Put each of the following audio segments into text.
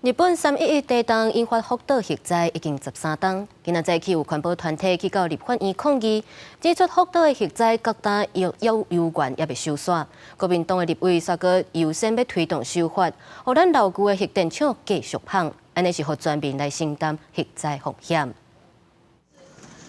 日本3.11地動引發福島核災已經13冬，今仔早起有環保團體去到立法院抗議，指出福島的核災到今猶有幽怨猶未收煞。國民黨的立委煞閣優先欲推動修法，予咱老舊的核電廠繼續麭，按呢是予全民來承擔核災風險。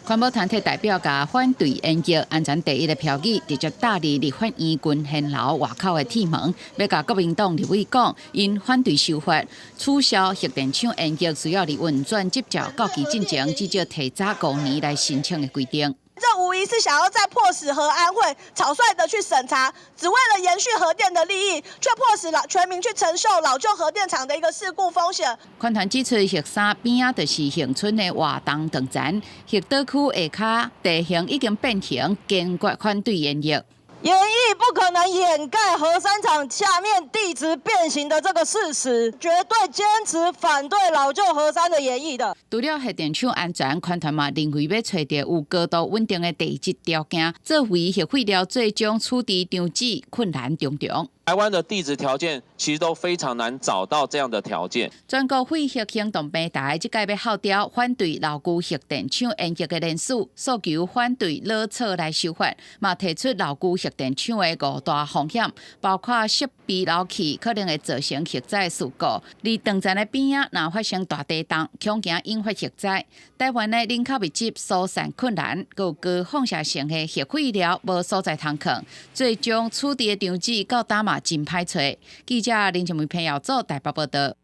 環保團體代表共反對延役安全第一的標語，直接貼佇立法院群賢樓外口的鐵門，欲共國民黨立委講，𪜶反對修法取消核電廠延役需要佇運轉執照到期進前，至少提早5年來申請的規定。這無疑是想要再迫使核安會草率的去審查，只為了延續核電的利益，卻迫使老全民去承受老舊核電廠的一個事故風險。環團指出，核三邊仔就是恆春的活動斷層，核島區下跤地形已經變形，堅決反對延役。延役不可能掩蓋核三廠下面地質變形的這個事實，絕對堅持反對老舊核三的延役的。除了核電廠安全，環團嘛認為欲揣著有高度穩定的地質條件，作為核廢料最終處置場址困難重重。台灣的地質條件其實都非常難找到這樣的條件。全國廢核行動平台這擺欲號召反對老舊核電廠延役的連署，訴求反對老錯來修法，嘛提出老舊核電廠的五大風險，包括設備老去可能會造成核災事故。而斷層的邊仔若發生大地動，恐驚引發核災。台灣的人口密集，疏散困難，閣有高放射性的核廢料無所在通囥，最終處置的場址到今嘛真歹揣。記者林靜梅彭耀祖台北報道。